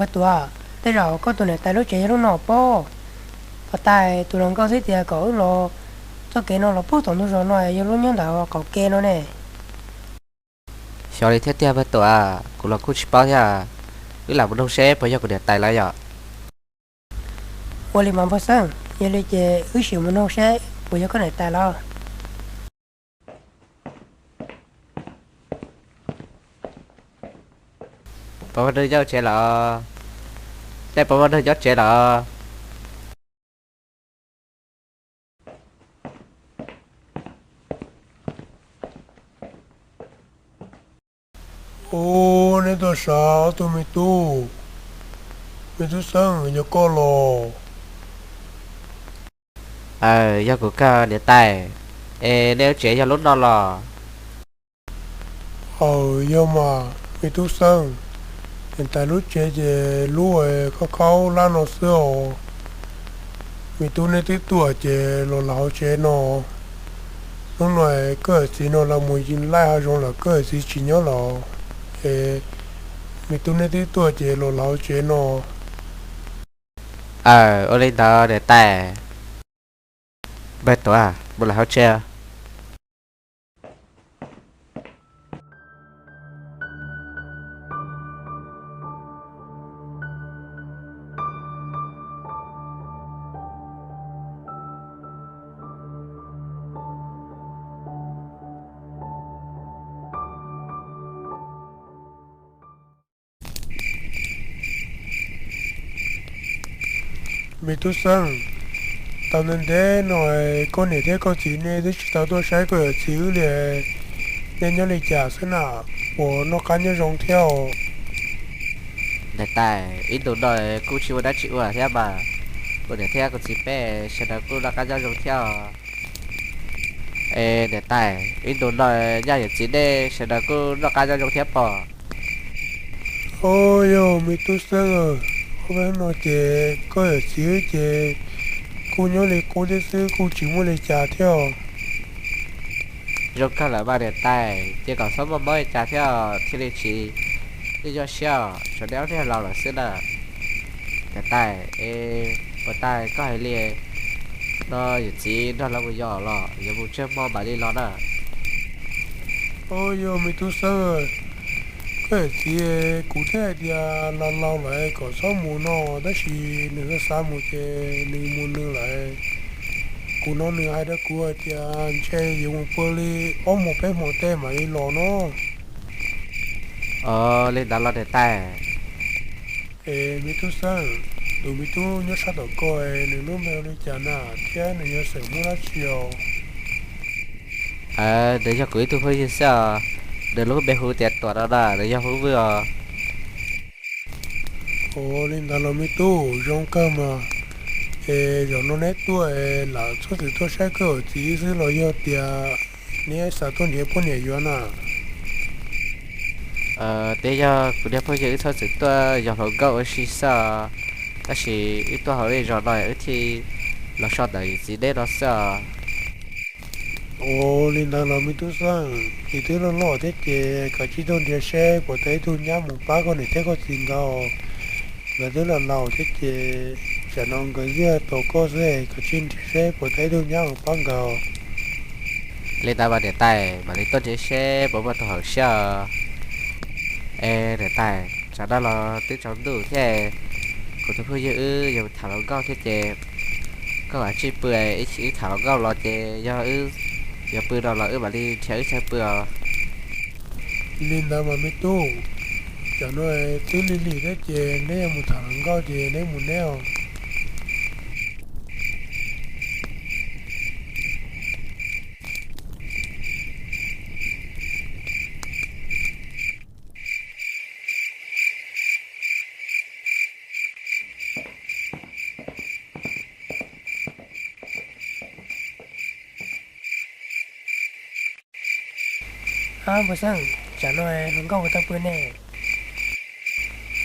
Npawg Tuam, tej zaum koj tus niam tais lub tsev yog lub no pob. Puas tas tus hluas nkauj thiaj tias kom wb los txoj kev no los puag tom ntug zos no yog lub nyob ntawm qaum ke no ne. Xyov li thiab tiag npawg Tuam, kuv los kuj tsis paub thiab. Wb lam mus noog seb puas yog kuv niam tais lawv yom. Ua li mas npawg Xeeb, yog li ces wb sim mus noog seb puas yog koj niam tais lawv. Pov Vaj Neeg nyob tsev lawm? Tej Pov Vaj Neeg nyob tsev lawm? Ub, neb tuaj sav ob tug me tub, me tub Xeeb, yog koj los? Aw, yog kuv kawg niam tais. Es nej lub tsev yog lub no los? Aw, yog mas me tub Xeeb, niam tais lub tsev ces lub khaub khaub lab no xwb os. Me tub neb twb tuaj ces los lawm hauv tsev no. Hnub no koj yawm txiv no lawv mus laij hav zoov lawm, koj yawm txiv tsis nyob los, es me tub neb twb tuaj ces los lawm hauv tsev no. Aw, ua li ntawd niam tais. Npawg Tuam, mus lawm hauv tsev. Me tub Xeeb, tau ntev ntev no koj niam thiab koj txiv nej twb tsis tau tuaj saib koj yawm txiv wb li. Nej nyob li cas xwb na, puas noj qab nyob zoo thiab? Niam tais, ib ntus no kuj tsis muaj dab tsi ua thiab mas, kuv niam thiab kuv txiv peb sawv daws kuj noj qab nyob zoo thiab. Es niam tais, ib ntus no nyaj yawm txiv nej sawv daws kuj noj qab nyob zoo thiab pob? Ub, yog me tub Xeeb, ob peb hnub no ces koj yawm txiv ces kuj nyob li qub thiab xwb, kuj tsis muaj li cas thiab. Zoo kawg lawm mas niam tais, ces kom txhob muaj mob li cas thiab thiaj li tsis yog siab, tshuav neb ob niag laus lawm xwb na. Niam tais, es puas tas koj hais li no yawm txiv nrog lawv mus yos los yuav mus tsawg hmo mam li los na? Ub, yog me tub Xeeb, koj yawm txiv, kuv thiaj hais tias laus laus lawm kom txhob mus no, tab sis nws xav xav mus ces nws mus nws lawm. Kuv no nws hais rau kuv hais tias ntshe yuav mus pw li ob hmo peb hmo tej mam li los no. Ua li ntawd los niam tais. Es me tub Xeeb, tus me tub nyob sab tom ko nws lub npe hu li cas na, thiab nws yog xeem Hmoob dab tsi os? Nws yog kuv ib tug phooj ywg xwb os, nws lub npe hu tias Tuam no na, nws yog Hmoob Vwj os. Ua li ntawd los me tub, zoo kawg mas. Es zaum no neb tuaj es lam txhob txwm tuaj saib koj yawm txiv xwb los yog tias neb xav tuaj nrhiav poj niam yuav na? Twb yog kuv niag phooj ywg wb txhob txwm tuaj yos hluas nkauj ua si xwb os, tab sis wb tuaj hauv nej zos no wb thiaj los so ntawm yawm txiv neb no xwb os. Ua li ntawd los me tub Xeeb, ces twb loj loj thiab ces kav tsij tuaj nrhiav seb puas tau ib tug nyab mus pab koj niam thiab koj txiv nkawd. Nkawd twb laus laus thiab ces tsam no nkawd yeej tos koj xwb, kav tsij nrhiav seb puas tau ib tug nyab mus pab nkawd. Li ntawd mas niam tais, mam li tuaj nrhiav seb puas muaj tus haum siab. Es niam tais, tsam no los twb tsaus ntuj thiab, kuv tus phooj ywg wb yuav tham hluas nkauj thiab ces koj kav tsij pw, ib chim wb tham hluas nkauj los ces yog wb yuav pw no los wb mam li nrhiav wb chaw pw os. Li ntawd mas me tub, tsam no twb lig lig thiab ces neb yuav mus tham hluas nkauj ces neb mus neb os. Npawg Xeeb, tsam no hluas nkauj puas tau pw ne?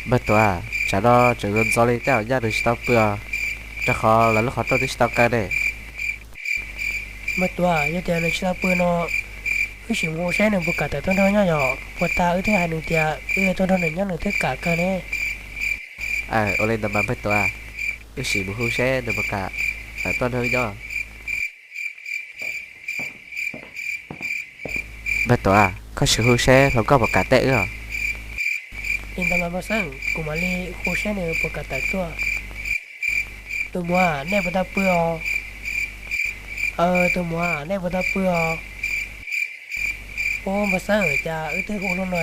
Npawg Tuam, tsam no tseem ntxov ntxov li tej zaum nyaj nws tsis tau pw os, rau qhov lawv lub qhov rooj twb tsis tau kaw ne. Npawg Tuam, yog tias nws tsis tau pw no, wb sim mus ua saib nws puas kam tawm tuaj nrog nyob yom, puas tas wb thiaj hais nws tias wb yuav tuaj nrog nws nyob nws thiaj kam kawg ne. Ua li ntawd mas npawg Tuam, wb sim mus hu seb nws puas kam tawm tuaj nrog wb nyob. Npawg Tuam, koj sim hu seb hluas nkauj puas kam teb wb os. Li ntawd mas npawg Xeeb, kuv mam li hu seb nws puas kam tawm tuaj. Tus muam, nej puas tau pw os? Tus muam, nej puas tau pw os? Ub, npawg Xeeb, cas wb twb hu li no,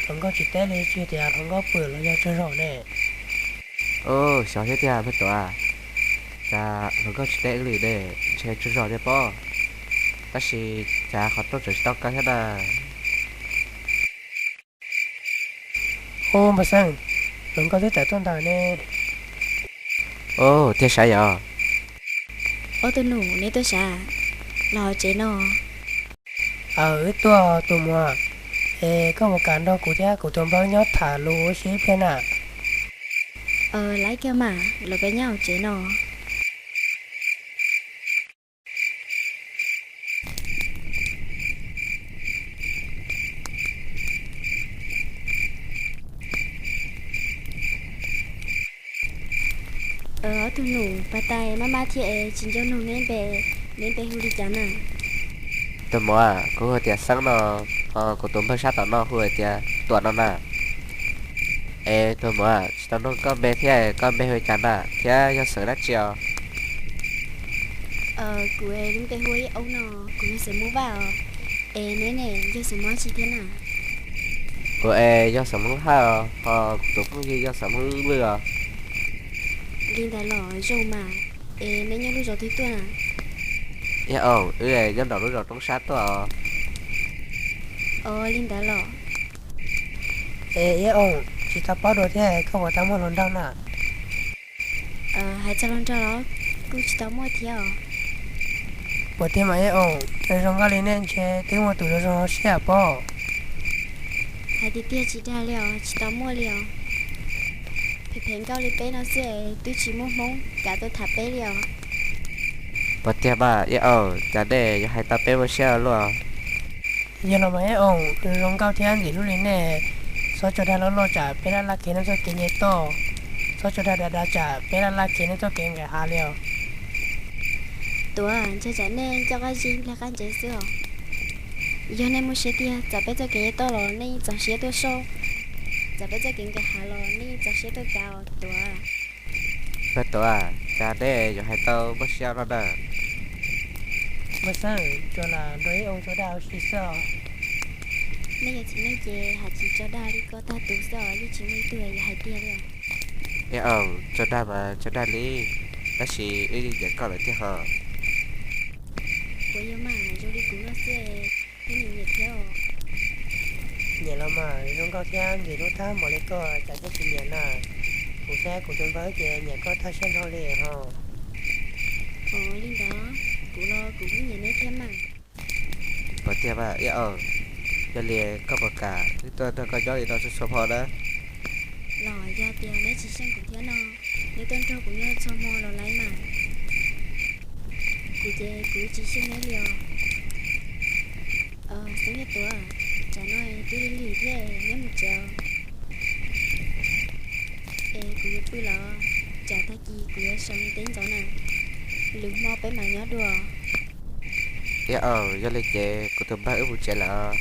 hluas nkauj tsis teb li, tsis tias hluas nkauj pw los yog tsaug zog ne. Ub, xyov thiab tiag npawg Tuam, cas hluas nkauj tsis teb wb li ne, ntshe tsaug zog thiab pob. Tab sis cas qhov rooj tseem tsis tau kaw thiab na. Ub, npawg Xeeb, hluas nkauj twb tawm tuaj ntawm ne. Ub, tiag sav yom. Ob tug nus, neb tuaj sav los hauv tsev no? Aws, wb tuaj tus muam. Es koj puas kam nrog kuv thiab kuv tus npawg nyob tham lus ua si ib pliag na? Aws, lawv kiag mas, los peb nyob hauv tsev no. Ob tug nus, pas tais maj maj thiab es tsis nco nug neb npe, neb npe hu li cas na? Tus muam, kuv hu tias Xeeb no, ho kuv tus npawg sab tom no hu hais tias Tuam no na. Es tus muam, tsis tau nug koj npe thiab, koj npe hu li cas na thiab yog xeem dab tsi os? Kuv lub npe hu ua Ib Oos no, kuv yog xeem Hmoob Vaj os. Es neb ne, yog xeem Hmoob tsi thiab na? Kuv es yog xeem Hmoob Hawj os, ho kuv tus phooj ywg yog xeem Hmoob Vwj os. Li ntawd los zoo mas, es neb nyob lub zos twg tuaj na? Ib Oos, wb nyob nraum lub zos Roob Sab tuaj os. Os, li ntawd los. Es Ib Oos, tsis tau paub dua thiab koj puas tau muaj hluas nraug na? Hais txog hluas nraug los kuj tsis tau muaj thiab os. Puas tiag mas Ib Oos, zoo nkauj li nej ntshe twb muaj tus zoo zoo siab pob. Hais tiag tiag tsis dag li os, tsis tau muaj li os. Phem phem nkauj li peb no xwb es twb tsis muaj Hmoob kam tuaj tham peb li os. Puas tiag mas Ib Oos, cas nej yuav hais tau peb muaj siab ua luaj? Yog los mas Ib Oos, zoo nkauj thiab ntxim hlub li nej, txhob tso dag luaj luaj tsam peb laj laj kev nyob txoj kev nce toj, txhob tso dag dav dav tsam peb laj laj kev nyob txoj kev nqes hav li os. Tuav, ntshai tsam nej coj qab zib lag qab ntsev xwb os. Yog nej muaj siab tiag, txawm peb txoj kev nce toj los nej yeej txaus siab tuaj soj, txawm peb txoj kev nqes hav los nej yeej txaus siab tuaj kav os Tuav. Npawg Tuav, cas nej yuav hais tau muaj siab no na? Npawg Xeeb, tsuas lam nrog Ib Oos tso dag ua si xwb os. Nej yog txiv neej ces hais tsis tso dag li ko tag tus xwb os, yeej tsis muaj ib tug yuav hais tiag li os. Ib Oos, tso dag mas tso dag li, tab sis wb yeej nyiam koj lawm tiag hos. Puas yog mas, zoo li kuv no xwb, wb nyiam nyiam thiab os. Nyiam los mas, zoo nkauj thiab ntxim hlub tag npaum li koj cas thiaj tsis nyiam na. Kuv thiab kuv tus npawg ces nyiam koj tag siab nrho li hos. Ua li ntawd, kuv los kuv kuj nyiam neb thiab mas. Puas tiag mas Ib Oos, yog li koj puas kam wb tuaj nrog koj nyob li no txhua txhua hmo na? Los yog tias neb tsis xyeej kuv thiab no, neb tuaj nrog kuv nyob txhua hmo los lawm mas. Kuv ces kuv tsis xyeej neb li os. Xeeb Yaj Tuav, tsam no twb lig lig thiab neb mus tsev os. Es kuv yuav pw lawm, tsam tag kis kuv yuav sawv teb ntxov na. Lwm hmo peb mam nyob dua. Ib Oos, yog li ces kuv tus npawg wb mus tsev lawm.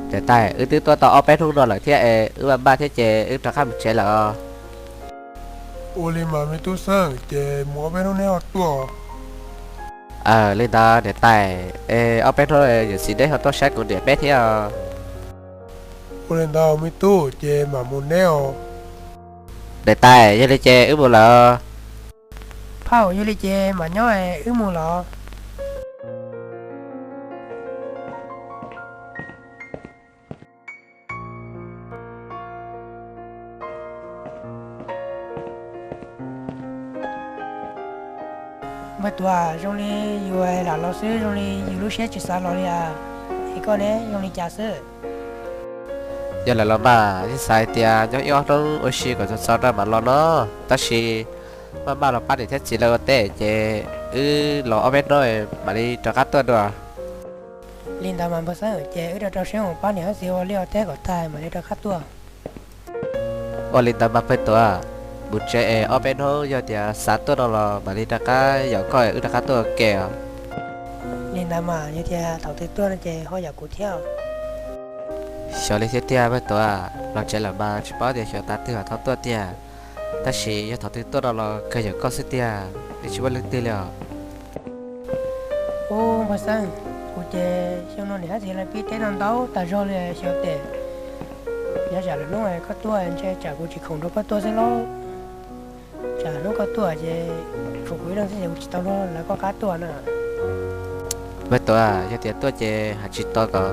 Niam tais, wb twb tuaj tau ob peb hnub no lawm thiab es wb maj maj thiab ces wb rov qab mus tsev lawm os. Ua li mas me tub Xeeb, ces mus ob peb hnub neb ho tuaj. Aws, li ntawd niam tais, es ob peb hnub yawm txiv neb ho tuaj saib kuv niam peb thiab os. Ua li ntawd me tub, ces mam mus neb os. Niam tais, yog li ces wb mus lawm. Phauj, yog li ces mam nyob es wb mus lawm. Npawg Tuam, zoo li yus lam los xwb, zoo li yus lub siab tsis xav los li as. Es koj ne, zoo li cas xwb? Yog lam los mas yeej xav hais tias nyob ib ob hnub ua si kom txog txog rau mam los no, tab sis maj maj los pab niam thiab txiv lawv ua teb ces wb los ob peb hnub mam li rov qab tuaj dua. Li ntawd mas npawg Xeeb, ces wb rau rau siab mus pab niam thiab txiv ua liaj ua teb kom tag mam li rov qab tuaj. Ua li ntawd mas npawg Tuam, mus tsev es ob peb hnub yog tias xav tuaj no los mam li rov qab yaum koj wb rov qab tuaj ua ke os. Li ntawd mas yog tias thaum twg tuaj no ces ho yaum kuv thiab. Xyov li thiab tiag npawg Tuam, los tsev lawm mas tsis paub tias xyov tav twg mam tau tuaj tiag. Tab sis yog thaum twg tuaj no los kawg yaum koj xwb tiag, wb tsis muaj leej twg li os. Ub npawg Xeeb, kuv ces xyoo no niam thiab txiv lawv pib teb no ntau tas zog li xyov tes. Yog tsam lwm hnub koj tuaj ntshe tsam kuv tsis khoom nrog koj tuaj xwb lauj. Tsam hnub koj tuaj ces tshuav kuv ib leeg xwb ces kuv tsis tau luag lawv koj qab tuaj na. Npawg Tuam, yog tias tuaj ces hais tsis tos kom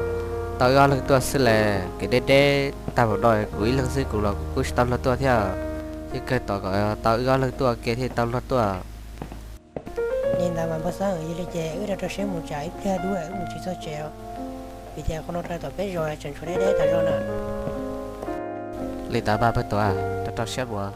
tau wb ob leeg tuaj xwb las, kev deb deb tag npaum no kuv ib leeg xwb kuv los kuv kuj tsis tau luag tuaj thiab. Yeej kawg tos kom tau wb ob leeg tuaj ua ke thiaj tau luag tuaj. Li ntawd mas npawg Xeeb, yog li ces wb rau rau siab mus tsam ib pliag dub wb mus tsis txog tsev os. Vim tias qhov no rau tom peb zos tseem tshuav deb deb tas zog na. Li ntawd mas npawg Tuam, rau rau siab mus.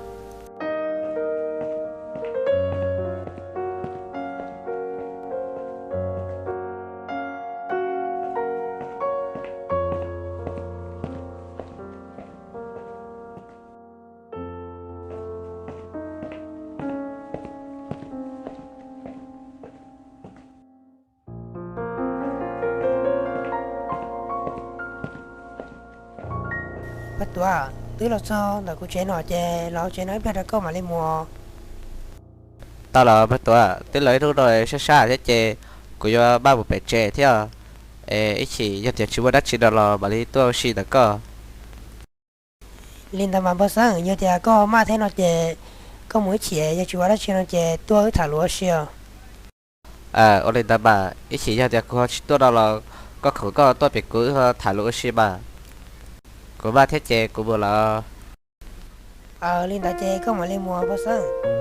Npawg Tuam, twb los txog ntawm kuv tsev no ces los tsev no ib pliag rau koj mam li mus. Tau los npawg Tuam, twb los ib hnub no sab sab thiab ces kuv yuav maj mus pem tsev thiab. Es ib chim yog tias tsis muaj dab tsi no los mam li tuaj ua si ntawm koj. Li ntawd mas npawg Xeeb, yog tias koj maj thiab no ces koj mus ib chim, yog tsis muaj dab tsi no ces tuaj wb tham lus ua si os. Ua li ntawd mas ib chim yog tias kuv ho tsis tuaj no los koj khoom koj tuaj pem kuv wb ho tham lus ua si mas. Kuv maj thiab ces kuv mus lawm. Li ntawd ces koj mam li mus npawg Xeeb.